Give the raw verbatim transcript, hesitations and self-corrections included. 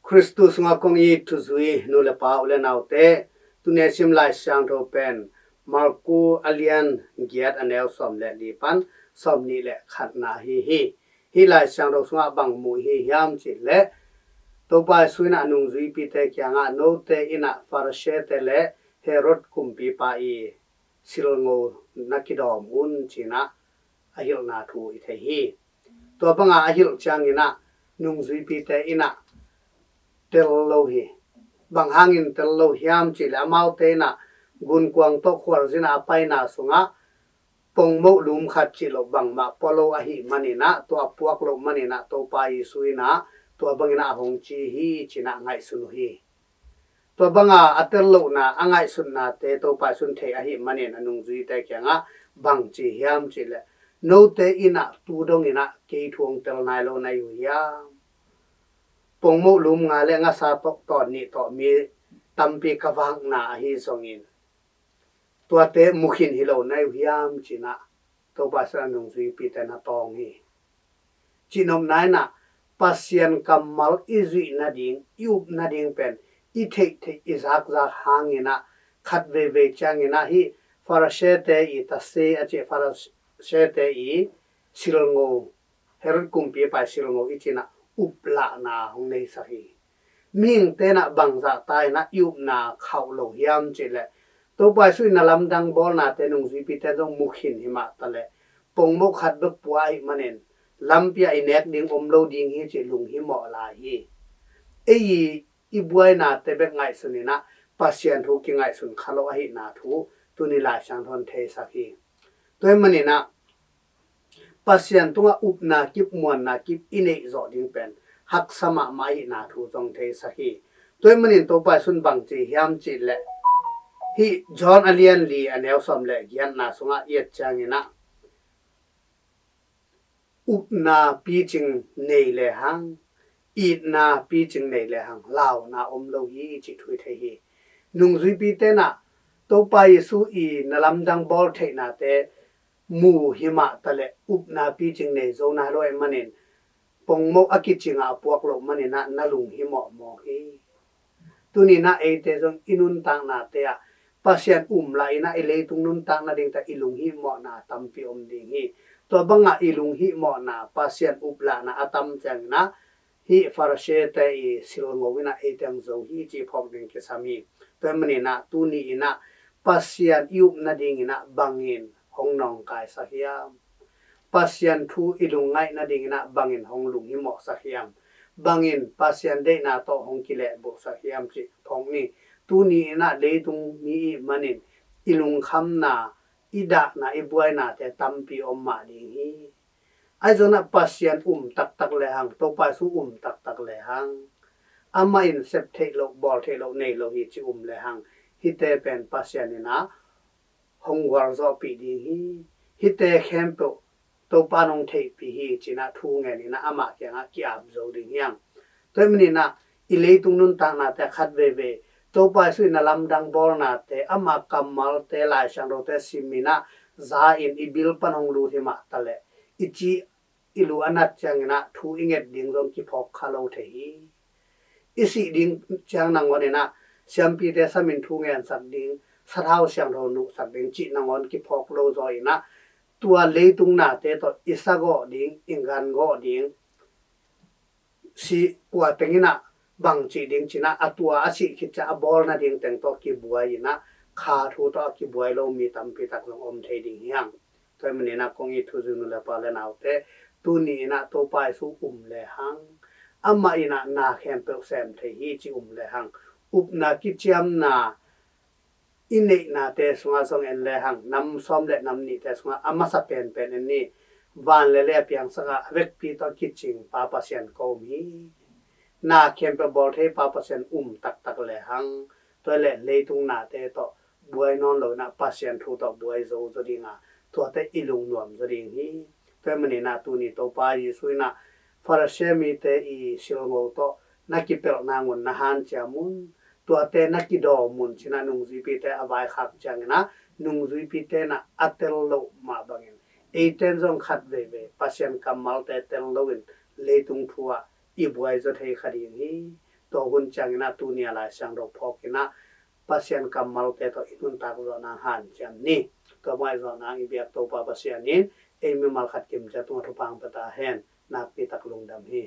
Khristu sungah kong it thuzui nu le pa, u le naute, tuni a sim Lai Siangtho pen Marku a lian giat, a neu sawm le li pan sawm nih le khatna ahi hi. Hih Lai Siangtho sungah bang mu i hi hiam cih leh, Topa Jesu in a nungzuipite kiangah, "Note in a Pharisee-te le Herod kumpipa i silngo na kidawm un," ci-in a hilhna thu i thei hi. Tua banga a hilh ciangin a nungzuipite in a tel lo hi. Bang hangin tel lo hiam cih leh, amaute in a gunkuang tawh khualzin a paina sungah pongmoh lum khat cih loh bangmah pua lo ahih manin a, tua a puak loh manin a, Topa Jesu in a tua bangin a hong ci hi, ci-in a ngaihsun uh hi. Tua banga a tel lohna, a ngaihsutnate Topa Jesu in thei ahih manin a nungzuite kiangah bang ci hiam cih leh, "Note in a tu dongin a kei thu hong tel nai lo na hi uh hiam? Pongmoh lum nga le ngasa tawh, tawn nih tawh mi tampi ka vakna ahi zongin, tuate mu khin hi lo na hi uh hiam?" ci-in a Topa Jesu in a nungzuipite na tawng hi. Cihnopna in a, Pasian kammal i zuih nading, i up nading pen i theihtheih, i zakzak hangin a, khat veivei ciangin a, hih Pharisee-te i tase a cih, Pharisee-te i silngo, Herod kumpipa i silngo i cih in a uplahna hong neisak hi. Mihingte in a bangzah ta in a i upna khauh lo hiam cih leh, Topa Jesu in a lamdang bawlnate nungzuipite zong mu khin hi mah ta leh, pongmoh khat bek pua ahih manin lampi ah i nek ding om lo ding hi cih lunghimawh lai hi. Ei i, i buainate bek ngaihsun in a, Pasian thu kingaihsun kha lo ahihna thu tuni Lai Siangtho in theisak hi. Tua ahih manin a, Pasian tungah upna kip, muanna kip i neih zawh ding pen haksa mahmah ahihna thu zong theisak hi. Tua ahih manin Topa Jesu in bang ci hiam cih leh, hih John a lian li, a neu sawm le giatna sungah i et ciangin a, upna picing nei lehang, itna picing nei lehang, launa om lo hi cih thu i thei hi. Nungzuipite in a Topa Jesu i na lamdang bawl theihnate mu hi mah ta leh, upna picing nei zo nai lo ahih manin, pongmoh a kicing a puak loh manin a na lunghimawh mawk hi. Tuni in a eite zong i nuntaknate ah Pasian um lah in a, i leitung nuntak nading ta i lunghimawhna tampi om ding hi. Tua banga i lunghimawhna, Pasian uplahna a tam ciangin a, hih Pharisee-te i silngo in a eite hong zo hi cih phawk ding kisam hi. Tua ahih manin a, tuni in a Pasian i up nadingin a bangin hong nawngkaisak hiam? Pasian thu i lungngaih nadingin a bangin hong lunghimawhsak hiam? Bangin Pasian deihna tawh hong kilehbulhsak hiam cih phawk ni. Tuni in a leitung mi i hih manin i lungkhamna, i dahna, i buainate tampi om mah ding hi. Ahi zongin a Pasian um taktak lehang, Topa Jesu um taktak lehang, amah in sep theih loh, bawl theih loh nei lo hi cih um lehang, hihte pen Pasian in a hong gualzawhpih ding hi. Hihte khempeuh Topa in hong theihpih hi ci-in a thu ngen in a amah kiangah ki-ap zo ding hi hang. Tua ahih manin a i leitung nuntaknate khat veivei Topa Jesu in a lamdang bawlnate, ama kammalte, Lai Siangthote sim in a, za in i bil pan hong lut hi mah ta leh, i cih i lu a nat ciangin a thu i nget ding zong kiphawk kha lo thei hi. I sih ding ciang nangawn in a siampite sam in thu ngensak ding, sathau siangtho nuhsak ding cih nangawn kiphawk lo zaw in a, tua leitung nate tawh i sagawh ding, i gangawh ding, si kua teng in a bang cih ding ci-in a, a tua a sih khit ciang a bawl nading teng tawh kibuai in a, kha thu tawh a kibuai lo mi tampi tak zong om thei ding hi hang. Tua ahih manin a kong it thuzui nu le pa le naute, tuni in a Topa Jesu um lehang, amah in a na khempeuh sem thei hi cih um lehang, upna kiciamna i neihnate sungah zong en lehang, nam sawm le nam nihte sungah a masa penpen en ni. Van le lei a piangsak a, a vekpi tawh kicing Pa Pasian ka um hi. Na khempeuh bawl thei Pa Pasian um taktak lehang, tua leh leitung nate tawh buai nawn lo in a, Pasian thu tawh buai zo zaw ding a, tuate i lungnuam zaw ding hi. Tua ahih manin a tuni Topa Jesu in a Pharisee mite i silngo tawh na kipelh nangawn na hanciam un, tuate na kidawm un ci-in a nungzuipite a vaikhak ciangin a, nungzuipite in a a tel loh mah bangin, eite in zong khat veivei Pasian kammalte tel loin leitung thu ah i buai zaw thei kha ding hi. Tua hun ciangin ah tuni a Lai Siangtho phawkin ah Pasian kammalte tawh i nuntak zawhna hanciam ni. Tua bang i zawhna i biak Topa Pasian in ei mimal khat kim ciat tungah thupha pia ta hen. Nakpi tak lungdam hi.